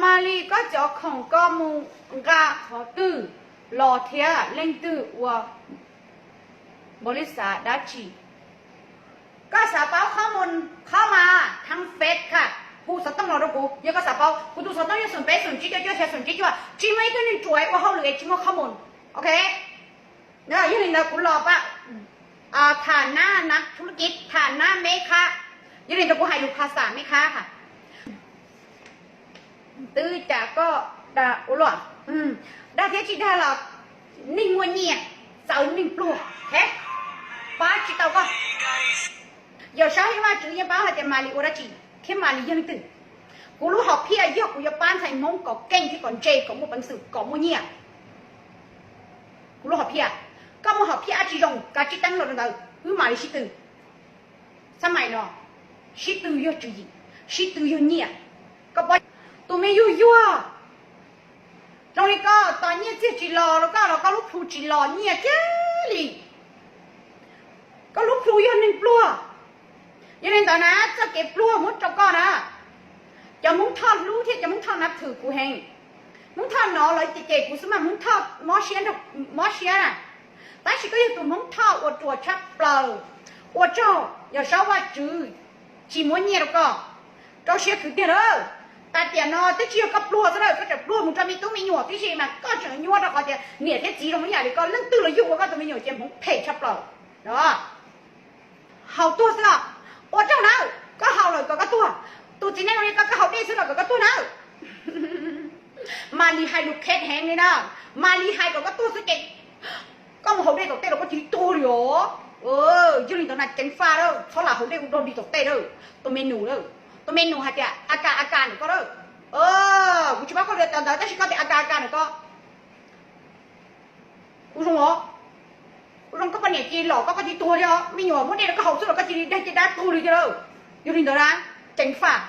Mali, koj cov khoom koj mus nqa qhov twg los thiab leej twg ua npaum li xav dab tsi? Koj xav paub qhov mus qhov mas thab feb kha, hu xov tooj los rau kuv yog koj xav paub. Kuv tus xov tooj yog xoom peb xoom tsib cuaj cuaj xya xoom tsib cuaj, tsis muaj ib tug neeg ruam ua hauj lwm es tsis muaj qhov mus. Ok, yog li ntawd kuv los pab tham nab nab thu kiv tham nab meb khab, yog li ntawd kuv hais lus kha xam meb khab ha. Twb cas koj dag ua luaj, dag thiab tsis dag los neeg muaj nyiaj txawv neeg pluag, pab tsis tau koj. Yawm Saub thiab Vajtswv yeej paub hais tias Mali ua dab tsi thiab Mali yog leej twg. Kuv lub hom phiaj yog kuv yuav pab ntxhais Hmoob kom keej thiab kom ntse kom muaj peev xwm kom muaj nyiaj. Kuv lub hom phiaj, koj muaj hom phiaj dab tsi zoo kav tsij teeb los rau ntawd, wb mam li sib tw. Xab mais no, sib tw yog tswv yim, sib tw yog nyiaj. Koj paub, tus me yuag yuag zoo li koj tos nyiaj txiag tsis los rau koj los koj lub plhu tsis los nyiaj kiag li. Koj lub plhu yog neeg pluag. Yog li ntawd na, txoj kev pluag muab rau koj na. Cov Hmoob Thoj hlub thiab cov Hmoob Thoj nav thwm kuv heev. Hmoob Thoj no lawv ces cem kuv xwb mas Hmoob Thoj mob siab, mob siab na. Tab sis koj yog tus Hmoob Thoj uas ruam tshaj plaws. Ua tsaug Yawm Saub Vajtswv tsis muab nyiaj rau koj, rau siab khwv tiag lawm. Tas tiam no twb tsis yog koj pluag xwb lawm, koj tseem pluag mus rau me tub me nyuam tib si mas koj tseem nyuaj rau qhov tias niam thiab txiv zoo ib yam li koj, leej twg los yug ua koj tus me nyuam ces Hmoob phem tshaj plaws. Haus tuag xwb los ua tsaug nawb, koj haus lawm kom koj tuag. Tus txiv neej zoo li koj, koj haus dej xwb los kom koj tuag nawb. Mali hais lus khev heev li na, Mali hais kom koj tuag xwb ces koj mus haus dej tom tej los koj cia li tuag li os. Yog li ntawd na ceev faj lawm, txhob lam haus dej ua dog dig tom tej lawm. Tus me nus lawm, tus me nus hais tias a kas a kas ntawm koj lawm. Kuv tsis paub koj li cas ntawd tab sis koj tias a kas a kas ntawm koj. Kuv zoo os, kuv zoo koj poj niam cia li los koj, koj cia li tuag li os. Me nyuam muab dej rau koj haus xwb los koj cia li dag cia dab tuag li thiab lawm. Yog li ntawd na, ceev faj.